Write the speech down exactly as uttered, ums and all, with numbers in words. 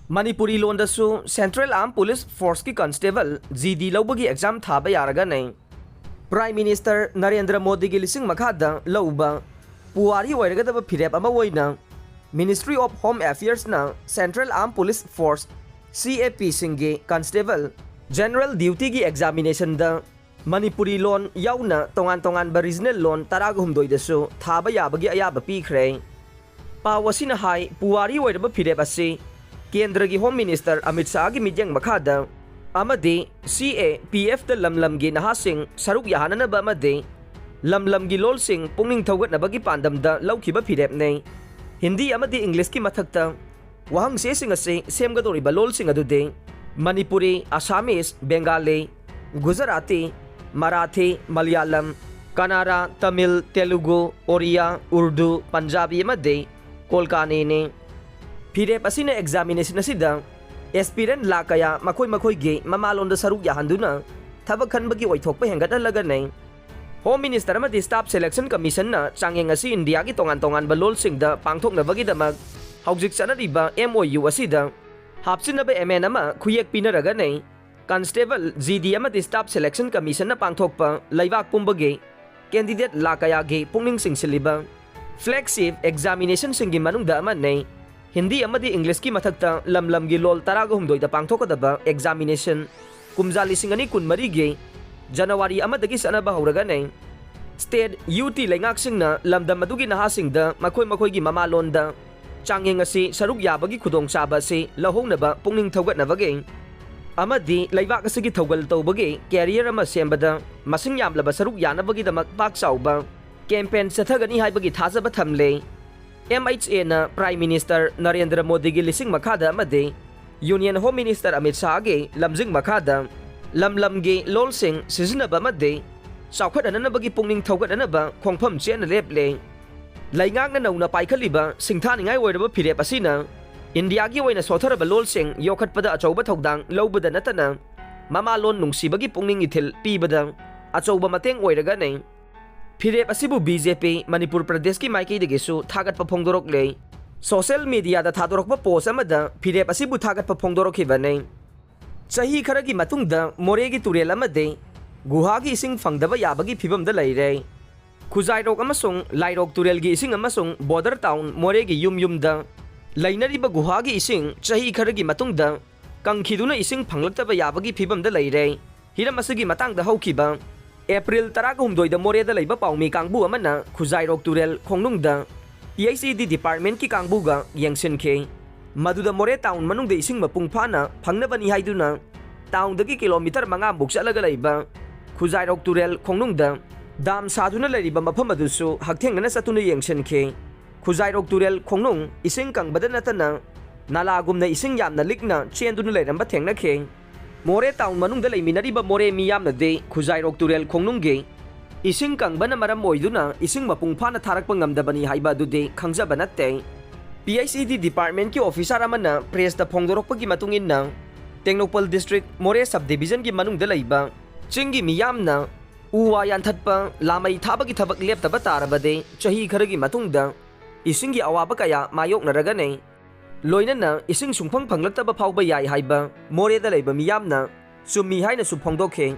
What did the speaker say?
Manipuri ꯂꯣꯟꯗꯁꯨ Central Armed Police Forceꯀꯤ constable G D ꯂꯧꯕꯒꯤ exam ꯊꯥꯕ ꯌꯥꯔꯒꯅꯤ꯫ Prime Minister Narendra ꯃꯣꯗꯤꯒꯤ ꯂꯤꯁꯤꯡ ꯃꯈꯥꯗ ꯂꯧꯕ ꯄꯨꯋꯥꯔꯤ ꯑꯣꯏꯔꯒꯗꯕ ꯐꯤꯔꯦꯞ ꯑꯃ ꯑꯣꯏꯅ Ministry of Home Affairsꯅ Central Armed Police Force, C A P ꯁꯤꯡꯒꯤ constable general dutyꯒꯤ examinationꯗ ꯃꯅꯤꯄꯨꯔꯤ ꯂꯣꯟ ꯌꯥꯎꯅ ꯇꯣꯉꯥꯟ ꯇꯣꯉꯥꯟꯕ regional ꯂꯣꯟ ꯇꯔꯥꯒ ꯍꯨꯝꯗꯣꯏꯗꯁꯨ ꯊꯥꯕ ꯌꯥꯕꯒꯤ ꯑꯌꯥꯕ ꯄꯤꯈ꯭ꯔꯦ꯫ ꯄꯥꯎ ꯑꯁꯤꯅ ꯍꯥꯏ, ꯄꯨꯋꯥꯔꯤ ꯑꯣꯏꯔꯕ ꯐꯤꯔꯦꯞ ꯑꯁꯤ ꯀꯦꯟꯗ꯭ꯔꯒꯤ Home Minister ꯑꯃꯤꯠ ꯁꯥꯍꯒꯤ ꯃꯤꯠꯌꯦꯡ ꯃꯈꯥꯗ ꯑꯃꯗꯤ C A P Fꯇ ꯂꯝ ꯂꯝꯒꯤ ꯅꯍꯥꯁꯤꯡ ꯁꯔꯨꯛ ꯌꯥꯍꯟꯅꯅꯕ ꯑꯃꯗꯤ ꯂꯝ ꯂꯝꯒꯤ ꯂꯣꯜꯁꯤꯡ ꯄꯨꯛꯅꯤꯡ ꯊꯧꯒꯠꯅꯕꯒꯤ ꯄꯥꯟꯗꯝꯗ ꯂꯧꯈꯤꯕ ꯐꯤꯔꯦꯞꯅꯤ꯫ ꯍꯤꯟꯗꯤ ꯑꯃꯗꯤ ꯏꯪꯂꯤꯁꯀꯤ ꯃꯊꯛꯇ ꯋꯥꯍꯪꯆꯦꯁꯤꯡ ꯑꯁꯤ ꯁꯦꯝꯒꯗꯧꯔꯤꯕ ꯂꯣꯜꯁꯤꯡ ꯑꯗꯨꯗꯤ ꯃꯅꯤꯄꯨꯔꯤ, ꯑꯁꯥꯃꯤꯁ, ꯕꯦꯡꯒꯥꯂꯤ, ꯒꯨꯖꯔꯥꯇꯤ, ꯃꯔꯥꯊꯤ, ꯃꯂꯌꯥꯂꯝ, ꯀꯅꯥꯔꯥ, ꯇꯃꯤꯜ, ꯇꯦꯂꯨꯒꯨ, ꯑꯣꯔꯤꯌꯥ, ꯎꯔꯗꯨ, ꯄꯟꯖꯥꯕꯤ ꯑꯃꯗꯤ ꯀꯣꯜꯀꯥꯅꯤꯅꯤ꯫ ꯐꯤꯔꯦꯞ ꯑꯁꯤꯅ examination ꯑꯁꯤꯗ aspirant ꯂꯥꯈ ꯀꯌꯥ ꯃꯈꯣꯏ ꯃꯈꯣꯏꯒꯤ ꯃꯃꯥꯂꯣꯟꯗ ꯁꯔꯨꯛ ꯌꯥꯍꯟꯗꯨꯅ ꯊꯕꯛ ꯈꯟꯕꯒꯤ ꯑꯣꯏꯊꯣꯛꯄ ꯍꯦꯟꯒꯠꯍꯜꯂꯒꯅꯤ꯫ Home Minister ꯑꯃꯗꯤ Staff Selection Commissionꯅ ꯆꯥꯡꯌꯦꯡ ꯑꯁꯤ ꯏꯟꯗꯤꯌꯥꯒꯤ ꯇꯣꯉꯥꯟ ꯇꯣꯉꯥꯟꯕ ꯂꯣꯜꯁꯤꯡꯗ ꯄꯥꯡꯊꯣꯛꯅꯕꯒꯤꯗꯃꯛ ꯍꯧꯖꯤꯛ ꯆꯠꯅꯔꯤꯕ M O U ꯑꯁꯤꯗ ꯍꯥꯞꯆꯤꯟꯅꯕ amend ꯑꯃ ꯈꯨꯌꯦꯛ ꯄꯤꯅꯔꯒꯅꯤ꯫ Constable, G D ꯑꯃꯗꯤ Staff Selection Commissionꯅ ꯄꯥꯡꯊꯣꯛꯄ ꯂꯩꯕꯥꯛ ꯄꯨꯝꯕꯒꯤ candidate ꯂꯥꯈ ꯀꯌꯥꯒꯤ ꯄꯨꯛꯅꯤꯡ ꯆꯤꯡꯁꯤꯜꯂꯤꯕ flagship examinationꯁꯤꯡꯒꯤ ꯃꯅꯨꯡꯗ ꯑꯃꯅꯤ꯫ ꯍꯤꯟꯗꯤ ꯑꯃꯗꯤ ꯏꯪꯂꯤꯁꯀꯤ ꯃꯊꯛꯇ ꯂꯝ ꯂꯝꯒꯤ ꯂꯣꯜ ꯇꯔꯥꯒ ꯍꯨꯝꯗꯣꯏꯗ ꯄꯥꯡꯊꯣꯛꯀꯗꯕ examination ꯀꯨꯝꯖꯥ ꯂꯤꯁꯤꯡ ꯑꯅꯤ ꯀꯨꯟꯃꯔꯤꯒꯤ January ꯑꯃꯗꯒꯤ ꯆꯠꯅꯕ ꯍꯧꯔꯒꯅꯤ꯫ State, U T ꯂꯩꯉꯥꯛꯁꯤꯡꯅ ꯂꯝꯗꯝ ꯑꯗꯨꯒꯤ ꯅꯍꯥꯁꯤꯡꯗ ꯃꯈꯣꯏ ꯃꯈꯣꯏꯒꯤ ꯃꯃꯥꯂꯣꯟꯗ ꯆꯥꯡꯌꯦꯡ ꯑꯁꯤ ꯁꯔꯨꯛ ꯌꯥꯕꯒꯤ ꯈꯨꯗꯣꯡꯆꯥꯕ ꯑꯁꯤ ꯂꯧꯍꯧꯅꯕ ꯄꯨꯛꯅꯤꯡ ꯊꯧꯒꯠꯅꯕꯒꯤ ꯑꯃꯗꯤ ꯂꯩꯕꯥꯛ ꯑꯁꯤꯒꯤ ꯊꯧꯒꯜ ꯇꯧꯕꯒꯤ career ꯑꯃ ꯁꯦꯝꯕꯗ ꯃꯁꯤꯡ ꯌꯥꯝꯂꯕ ꯁꯔꯨꯛ ꯌꯥꯅꯕꯒꯤꯗꯃꯛ ꯄꯥꯛ ꯆꯥꯎꯕ campaign ꯆꯠꯊꯒꯅꯤ ꯍꯥꯏꯕꯒꯤ ꯊꯥꯖꯕ ꯊꯝꯂꯦ꯫ M H Aꯅ Prime Minister Narendra ꯃꯣꯗꯤꯒꯤ ꯂꯤꯁꯤꯡ ꯃꯈꯥꯗ ꯑꯃꯗꯤ Union Home Minister ꯑꯃꯤꯠ ꯁꯥꯍꯒꯤ ꯂꯝꯖꯤꯡ ꯃꯈꯥꯗ ꯂꯝ ꯂꯝꯒꯤ ꯂꯣꯜꯁꯤꯡ ꯁꯤꯖꯤꯟꯅꯕ ꯑꯃꯗꯤ ꯆꯥꯎꯈꯠꯍꯟꯅꯕꯒꯤ ꯄꯨꯛꯅꯤꯡ ꯊꯧꯒꯠꯅꯅꯕ ꯈꯣꯡꯐꯝ ꯆꯦꯠꯅ ꯂꯦꯞꯂꯦ꯫ ꯂꯩꯉꯥꯛꯅ ꯅꯧꯅ ꯄꯥꯏꯈꯠꯂꯤꯕ ꯁꯤꯡꯊꯥꯅꯤꯡꯉꯥꯏ ꯑꯣꯏꯔꯕ ꯐꯤꯔꯦꯞ ꯑꯁꯤꯅ ꯏꯟꯗꯤꯌꯥꯒꯤ ꯑꯣꯏꯅ ꯁꯣꯊꯔꯕ ꯂꯣꯜꯁꯤꯡ ꯌꯣꯛꯈꯠꯄꯗ ꯑꯆꯧꯕ ꯊꯧꯗꯥꯡ ꯂꯧꯕꯗ ꯅꯠꯇꯅ ꯃꯃꯥꯂꯣꯟ ꯅꯨꯡꯁꯤꯕꯒꯤ ꯄꯨꯛꯅꯤꯡ ꯏꯊꯤꯜ ꯄꯤꯕꯗ ꯑꯆꯧꯕ ꯃꯇꯦꯡ ꯑꯣꯏꯔꯒꯅꯤ꯫ ꯐꯤꯔꯦꯞ ꯑꯁꯤꯕꯨ B J P ꯃꯅꯤꯄꯨꯔ ꯄ꯭ꯔꯗꯦꯁꯀꯤ ꯃꯥꯏꯀꯩꯗꯒꯤꯁꯨ ꯊꯥꯒꯠꯄ ꯐꯣꯡꯗꯣꯔꯛꯂꯦ꯫ ꯁꯣꯁꯤꯌꯦꯜ ꯃꯤꯗꯤꯌꯥꯗ ꯊꯥꯗꯣꯔꯛꯄ ꯄꯣꯁ ꯑꯃꯗ ꯐꯤꯔꯦꯞ ꯑꯁꯤꯕꯨ ꯊꯥꯒꯠꯄ ꯐꯣꯡꯗꯣꯔꯛꯈꯤꯕꯅꯤ꯫ ꯆꯍꯤ ꯈꯔꯒꯤ ꯃꯇꯨꯡꯗ ꯃꯣꯔꯦꯒꯤ ꯇꯨꯔꯦꯜ ꯑꯃꯗꯤ ꯒꯨꯍꯥꯒꯤ ꯏꯁꯤꯡ ꯐꯪꯗꯕ ꯌꯥꯕꯒꯤ ꯐꯤꯕꯝꯗ ꯂꯩꯔꯦ꯫ ꯈꯨꯖꯥꯏꯔꯣꯛ ꯑꯃꯁꯨꯡ ꯂꯥꯏꯔꯣꯛ ꯇꯨꯔꯦꯜꯒꯤ ꯏꯁꯤꯡ ꯑꯃꯁꯨꯡ ꯕꯣꯔꯗꯔ ꯇꯥꯎꯟ ꯃꯣꯔꯦꯒꯤ ꯌꯨꯝ ꯌꯨꯝꯗ ꯂꯩꯅꯔꯤꯕ ꯒꯨꯍꯥꯒꯤ ꯏꯁꯤꯡ ꯆꯍꯤ ꯈꯔꯒꯤ ꯃꯇꯨꯡꯗ ꯀꯪꯈꯤꯗꯨꯅ ꯏꯁꯤꯡ ꯐꯪꯂꯛꯇꯕ ꯌꯥꯕꯒꯤ ꯐꯤꯕꯝꯗ ꯂꯩꯔꯦ꯫ ꯍꯤꯔꯝ ꯑꯁꯤꯒꯤ ꯃꯇꯥꯡꯗ ꯍꯧꯈꯤꯕ ꯑꯦꯄ꯭ꯔꯤꯜ ꯇꯔꯥꯒ ꯍꯨꯝꯗꯣꯏꯗ ꯃꯣꯔꯦꯗ ꯂꯩꯕ ꯄꯥꯎꯃꯤ ꯀꯥꯡꯕꯨ ꯑꯃꯅ ꯈꯨꯖꯥꯏꯔꯣꯛ ꯇꯨꯔꯦꯜ ꯈꯣꯡꯅꯨꯡꯗ ꯄꯤ ꯑꯩꯆ ꯏ ꯗꯤ ꯗꯤꯄꯥꯔꯠꯃꯦꯟꯠꯀꯤ ꯀꯥꯡꯕꯨꯒ ꯌꯦꯡꯁꯤꯟꯈꯤ꯫ ꯃꯗꯨꯗ ꯃꯣꯔꯦ ꯇꯥꯎꯟ ꯃꯅꯨꯡꯗ ꯏꯁꯤꯡ ꯃꯄꯨꯡ ꯐꯥꯅ ꯐꯪꯅꯕꯅꯤ ꯍꯥꯏꯗꯨꯅ ꯇꯥꯎꯟꯗꯒꯤ ꯀꯤꯂꯣꯃꯤꯇꯔ ꯃꯉꯥꯃꯨꯛ ꯆꯠꯂꯒ ꯂꯩꯕ ꯈꯨꯖꯥꯏꯔꯣꯛ ꯇꯨꯔꯦꯜ ꯈꯣꯡꯅꯨꯡꯗ ꯗꯥꯝ ꯁꯥꯗꯨꯅ ꯂꯩꯔꯤꯕ ꯃꯐꯝ ꯑꯗꯨꯁꯨ ꯍꯛꯊꯦꯡꯅꯅ ꯆꯠꯇꯨꯅ ꯌꯦꯡꯁꯤꯟꯈꯤ꯫ ꯈꯨꯖꯥꯏꯔꯣꯛ ꯇꯨꯔꯦꯜ ꯈꯣꯡꯅꯨꯡ ꯏꯁꯤꯡ ꯀꯪꯕꯗ ꯅꯠꯇꯅ ꯅꯥꯂꯥꯒꯨꯝꯅ ꯏꯁꯤꯡ ꯌꯥꯝꯅ ꯂꯤꯛꯅ ꯆꯦꯟꯗꯨꯅ ꯂꯩꯔꯝꯕ ꯊꯦꯡꯅꯈꯤ꯫ ꯃꯣꯔꯦ ꯇꯥꯎꯟ ꯃꯅꯨꯡꯗ ꯂꯩꯃꯤꯟꯅꯔꯤꯕ ꯃꯣꯔꯦ ꯃꯤꯌꯥꯝꯅꯗꯤ ꯈꯨꯖꯥꯏꯔꯣꯛ ꯇꯨꯔꯦꯜ ꯈꯣꯡꯅꯨꯡꯒꯤ ꯏꯁꯤꯡ ꯀꯪꯕꯅ ꯃꯔꯝ ꯑꯣꯏꯗꯨꯅ ꯏꯁꯤꯡ ꯃꯄꯨꯡ ꯐꯥꯅ ꯊꯥꯔꯛꯄ ꯉꯝꯗꯕꯅꯤ ꯍꯥꯏꯕ ꯑꯗꯨꯗꯤ ꯈꯪꯖꯕ ꯅꯠꯇꯦ꯫ ꯄꯤ ꯑꯩꯆ ꯏ ꯗꯤ ꯗꯤꯄꯥꯔꯠꯃꯦꯟꯠꯀꯤ ꯑꯣꯐꯤꯁꯥꯔ ꯑꯃꯅ ꯄ꯭ꯔꯦꯁꯇ ꯐꯣꯡꯗꯣꯔꯛꯄꯒꯤ ꯃꯇꯨꯡ ꯏꯟꯅ, ꯇꯦꯡꯅꯧꯄꯜ ꯗꯤꯁꯇ꯭ꯔꯤꯛ ꯃꯣꯔꯦ ꯁꯕ ꯗꯤꯕꯤꯖꯟꯒꯤ ꯃꯅꯨꯡꯗ ꯂꯩꯕ ꯆꯤꯡꯒꯤ ꯃꯤꯌꯥꯝꯅ ꯎ ꯋꯥ ꯌꯥꯟꯊꯠꯄ, ꯂꯥꯃꯩ ꯊꯥꯕꯒꯤ ꯊꯕꯛ ꯂꯦꯞꯇꯕ ꯇꯥꯔꯕꯗꯤ ꯆꯍꯤ ꯈꯔꯒꯤ ꯃꯇꯨꯡꯗ ꯏꯁꯤꯡꯒꯤ ꯑꯋꯥꯕ ꯀꯌꯥ ꯃꯥꯌꯣꯛꯅꯔꯒꯅꯤ꯫ ꯂꯣꯏꯅꯅ ꯏꯁꯤꯡ ꯁꯨꯡꯐꯪ ꯐꯪꯂꯛꯇꯕ ꯐꯥꯎꯕ ꯌꯥꯏ ꯍꯥꯏꯕ ꯃꯣꯔꯦꯗ ꯂꯩꯕ ꯃꯤꯌꯥꯝꯅ ꯆꯨꯝꯃꯤ ꯍꯥꯏꯅꯁꯨ ꯐꯣꯡꯗꯣꯛꯈꯤ꯫